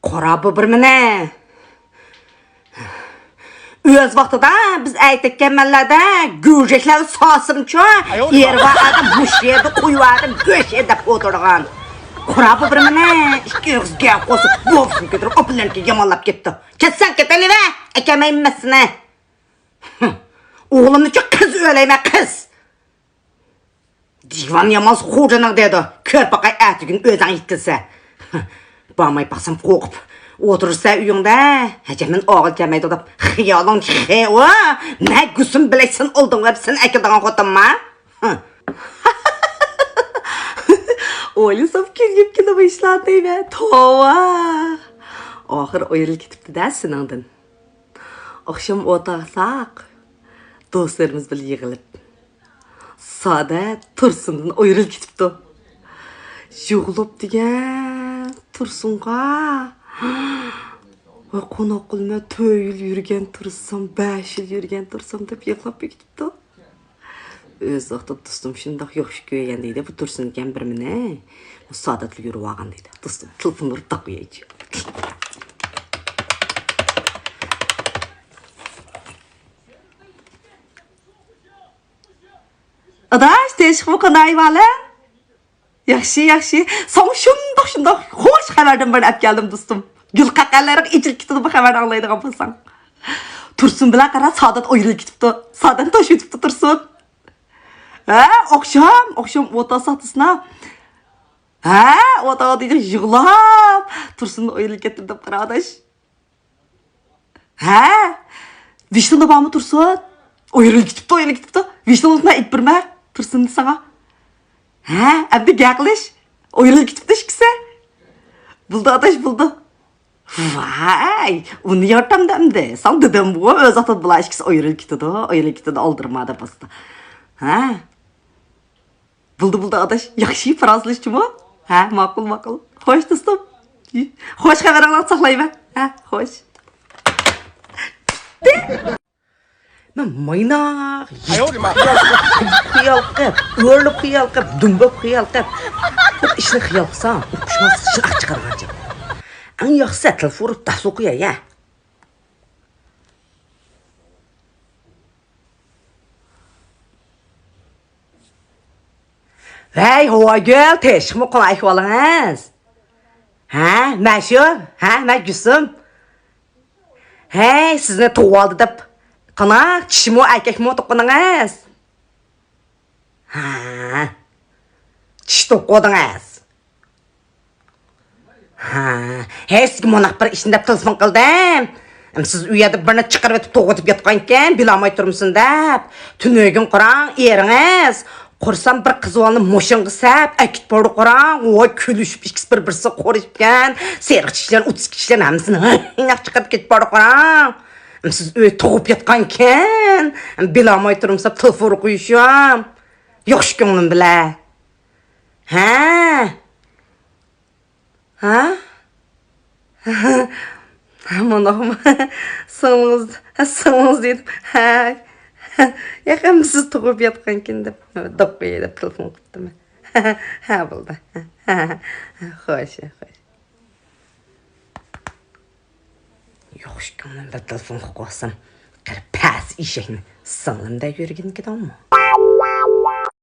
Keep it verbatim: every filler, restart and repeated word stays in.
قارا بۇ بىر مېنى. ئۆز ۋاقتىدا بىز ئەتەككەن مەللەردە گۆشەكلەر ساسىمچۇ، ئاياۋ ئېرى بار ئادەم مۇشۇ يەردە قويۇۋەردىم گۆشى دەپ ئولتۇرىدىغان. قارا بۇ بىر مېنى، ئىككى ئېغىز گەپ قىلسا بوۋىسىنى كۆتۈرۈپ ئاپىلەرنىڭكى يامانلاپ كەتتى. كەتسەڭ كېتەلىۋە، ئەكەلمەيمەن سېنى. ئوغلۇمنىچۇ قىز ئۆلەيمەن، قىز. دىۋان يامانسا خوجىنىڭ دەيدۇ. كۆر باقاي، ئەتىگۈن ئۆزۈڭ يەتكۈزسە. بارماي باقسام قورقۇپ ئولتۇرسا ئۆيۈڭدە. ھەجەم مەن ئاغىل كەلمەيدۇ دەپ خىيالىڭ خېۋۇ. مەن گۈسۈم بىلەكسىن ئالدىڭ ۋەپ سەن ئەكېلىدىغان خوتۇنما. ئويلىسام كۈلگۈم كېلىپ باشلادى مەن. توۋا. ئاخىر ئايرىلىپ كېتىپتۇ-دە سېنىڭدىن. ئاخشام ئولتۇرساق، دوستلىرىمىز بىلەن يىغىلىپ، سادەت تۇرسۇندىن ئايرىلىپ كېتىپتۇ. يىغلاپ دېگەن تۇرسۇنغا. ۋاي قوناق قىلماي تۆت يىل يۈرگەن تۇرسام، بەش يىل يۈرگەن تۇرسام دەپ يىغلاپ كېتىپتۇ. ئۆز ۋاقتىدا دوستۇم شۇنداق ياخشى كۆرگەن دېدى، بۇ تۇرسۇن دېگەن بىر مېنى سادەتلا يۈرۈۋالغان دېدى. دوستۇم تېلېفوننى ئۇرۇپ تاقىيايچۇ. ئاداش، تىنچلىقمۇ، قانداق ئەھۋالىڭ؟ ياخشى، ياخشى. ساڭا شۇنداق، شۇنداق خوش خەۋەردىن بىرنى ئەپ كەلدىم، دوستۇم. گۈل قەقەللىرىڭ ئېچىلىپ كېتىدۇ بۇ خەۋەرنى ئاڭلايدىغان بولساڭ. تۇرسۇن بىلەن قارا، سادەت ئايرىلىپ كېتىپتۇ. سادەتنى توشۇۋېتىپتۇ تۇرسۇن. ھە، ئاخشام، ئاخشام ئولتۇرساق دېسىنا. ھە، ئولتۇرغان دېدى يىغلاپ. تۇرسۇن ئايرىلىپ كەتتىم دەپ قارا، ئاداش. ھە؟ ۋىشنۇدا بارمۇ تۇرسۇن؟ ئايرىلىپ كېتىپتۇ، ئايرىلىپ كېتىپتۇ. ۋىشنۇنى ئېلىپ بېرىمەن تۇرسۇننى ساڭا. ھە؟ ئەمدى گەپ قىلىش. ئايرىلىپ كېتىپتۇ ئىككىسى. بولدى ئاداش، بولدى. ۋاي، ئۇنى يارىتامدۇ ئەمدى؟ ساڭا دېدىمغۇ، ئۆز ۋاقتىدا بۇلار ئىككىسى ئايرىلىپ كېتىدۇ، ئايرىلىپ كېتىدۇ، ئالدىرىما دەپ ئاستا. ھە؟ بولدى، بولدى، ئاداش. ياخشى، پارازلىشىچۇمۇ؟ ھە، ماقۇل، ماقۇل. خوش، دوستۇم. خوش خەۋىرىڭلارنى ساقلايمەن. ھە، خوش. مەن مايناق، خىيال قىلىپ، ئۆرۈلۈپ خىيال قىلىپ، دۈم بولۇپ خىيال قىلىپ. بىر ئىشنى خىيال قىلساڭ، ئۇقۇشماس شىرقىرا چىقىدىغان. ئەڭ ياخشىسى تېلېفون ئۇرۇپ دەرس ئوقۇياي، ھە. ھەي، ھاۋاگۈل، تىنچلىقمۇ، قانداق ئەھۋالىڭىز؟ ھە، مەشۇ؟ ھە، مەن گۈلسۈم. ھەي، سىزنى تۇغۇۋالدى دەپ، قانداق، چىشىمۇ، ئەركەكمۇ تۇغقىنىڭىز؟ ھە، چىش تۇغقۇدىڭىز. ھە، ھەي، سىزگە مۇنداق بىر ئىشنى دەپ تېلېفون قىلدىم. سىز ئۇ يەردە بىرنى چىقىرىۋېتىپ توغۇتۇپ ياتقانكەن، بىلالماي تۇرمىسۇن دەپ. تۈنۈگۈن قاراڭ، ئېرىڭىز قۇرسام بىر قىز بالىنى ماشىنىغا سەپ ئەكېتىپ باردى قاراڭ. ۋاي، كۈلۈشۈپ ئىككىسى بىر-بىرسىگە قورۇشۇپكەن. سېرىق چىشلىرىنى، ئۇتۇس چىشلىرىنى ھەممىسىنى چىقىرىپ كېتىپ باردى قاراڭ. سىز ئۆي تۇغۇپ ياتقانكەن، بىلالماي تۇرمىسا تېلېفون قويۇشۇم. ياخشى كۆڭلۈم بىلەن. ھە؟ ھە؟ مانا سىڭلىڭىز، سىڭلىڭىز دېدىم. ھە. ياق، ئەمدى سىز تۇغۇپ ياتقانكەن دەپ، دوققۇيە دەپ تېلېفون قىپتىمەن. ھە، بولدى. خوش، خوش. ياخشى كۆڭلۈم بىر تېلېفون قىلىپ قويسام، قېرى پەس ئېشەكنى سىڭلىم دەپ يۈرگىنىكىدىڭمۇ؟